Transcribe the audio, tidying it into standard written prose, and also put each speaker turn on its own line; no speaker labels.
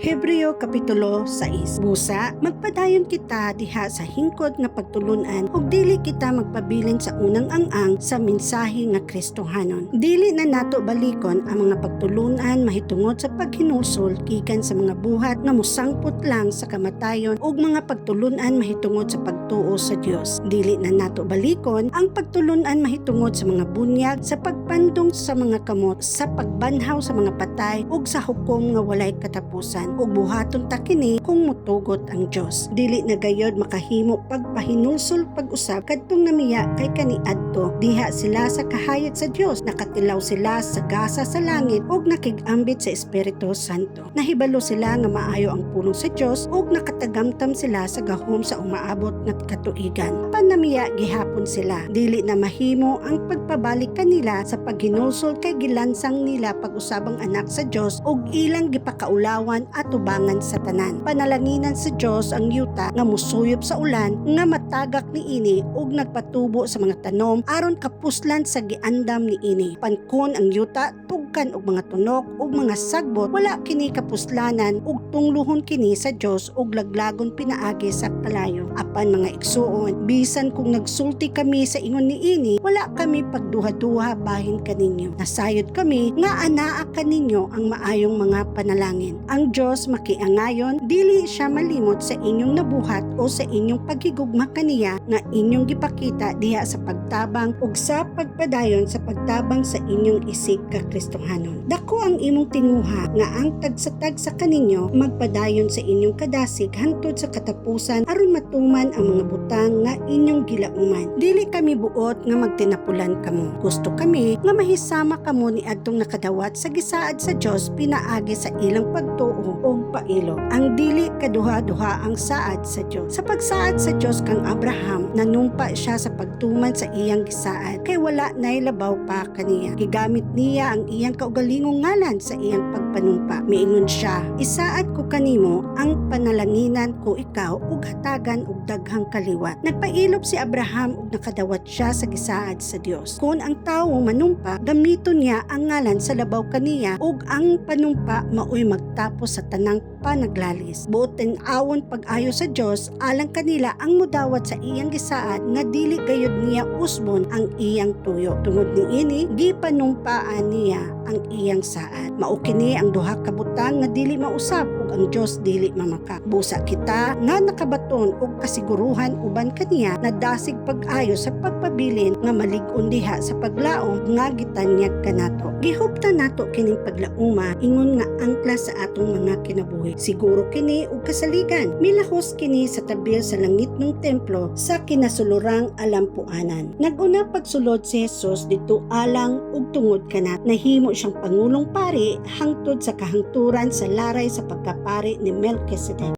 Hebreo Kapitulo 6. Busa, magpadayon kita diha sa hingkod nga pagtulunan ug dili kita magpabilin sa unang ang-ang sa mensahe nga Kristohanon. Dili na nato balikon ang mga pagtulunan mahitungod sa paghinulsol gikan sa mga buhat nga mosangpot lang sa kamatayon ug mga pagtulunan mahitungod sa pagtuo sa Dios. Dili na nato balikon ang pagtulunan mahitungod sa mga bunyag, sa pagpandong sa mga kamot, sa pagbanhaw sa mga patay ug sa hukom nga walay katapusan. Ug buhaton ta kini kung mutugot ang Dios. Dili na gayod makahimo pagpahinulsol pag-usab kadtong namiya kay kaniadto diha sila sa kahayag sa Dios, nakatilaw sila sa gasa sa langit ug nakig-ambit sa Espiritu Santo. Nahibalo sila nga maayo ang pulong sa Dios ug nakatagamtam sila sa gahom sa umaabot nga katuigan. Panamiya gihapon sila. Dili na mahimo ang pagpabalik kanila sa paghinulsol kay gilansang nila pag-usab ang Anak sa Dios ug ilang gipakaulawan atubangan sa tanan. Panalanginan sa Dios ang yuta nga musuyop sa ulan nga matagak niini ug nagpatubo sa mga tanom aron kapuslan sa giandam niini. Pankon ang yuta tugkan og mga tunok ug mga sagbot, wala kini kapuslanan ug tungluhon kini sa Dios ug laglagon pinaagi sa kalayo. Apan mga igsuon, bisan kung nagsulti kami sa ingon niini, wala kami pagduha-duha bahin kaninyo. Nasayod kami nga anaa kaninyo ang maayong mga panalangin. Ang Dios makiangayon, dili siya malimot sa inyong nabuhat o sa inyong paghigugma kaniya nga inyong gipakita diha sa pagtabang ug sa pagpadayon sa pagtabang sa inyong isig ka Kristohanon. Dako ang imong tinguha nga ang tagsa-tagsa kaninyo magpadayon sa inyong kadasig hangtod sa katapusan aron matuman ang mga butang nga inyong gilauman. Dili kami buot nga magtinapulan kamo. Gusto kami nga mahisama kamo ni adtong nakadawat sa gisaad sa Dios pinaagi sa ilang pagtuo ug pailo. Ang dili kaduha-duha ang saad sa Dios. Sa pagsaad sa Dios kang Abraham, nanumpa siya sa pagtuman sa iyang gisaad kay wala nay labaw pa kaniya. Gigamit niya ang iyang kaugalingong ngalan sa iyang pagpanumpa. Miingon siya, "Isaad ko kanimo ang panalanginan ko ikaw ug hatagan og daghang kaliwat." Nagpailop si Abraham ug nakadawat siya sa gisaad sa Dios. Kung ang tawo manumpa, gamiton niya ang ngalan sa labaw kaniya ug ang panumpa maoy magtapos sa tanang panaglalis. Buot tan-awon pag-ayo sa Dios alang kanila ang mudawat sa iyang gisaad nga dili gayud niya usbon ang iyang tuyo. Tungod niini, gipanumpaan niya ang iyang saad. Mao kini ang duha ka butang nga dili mausab ug ang Dios dili mamakak. Busa kita nga nakabaton og kasiguruhan uban kaniya nadasig pag-ayo sa pagpabilin nga malig-on diha sa paglaom nga gitanyag kanato. Gihuptan nato kining paglauma ingon nga angkla sa atong mga kinabuhi. Siguro kini og kasaligan. Milahos kini sa tabil sa langitnong templo sa kinasulurang alampuanan. Naguna pagsulod si Jesus didto alang ug tungod kanato. Nahimo siyang pangulong pari hangtod sa kahangturan sa laray sa pagkapari ni Melchizedek.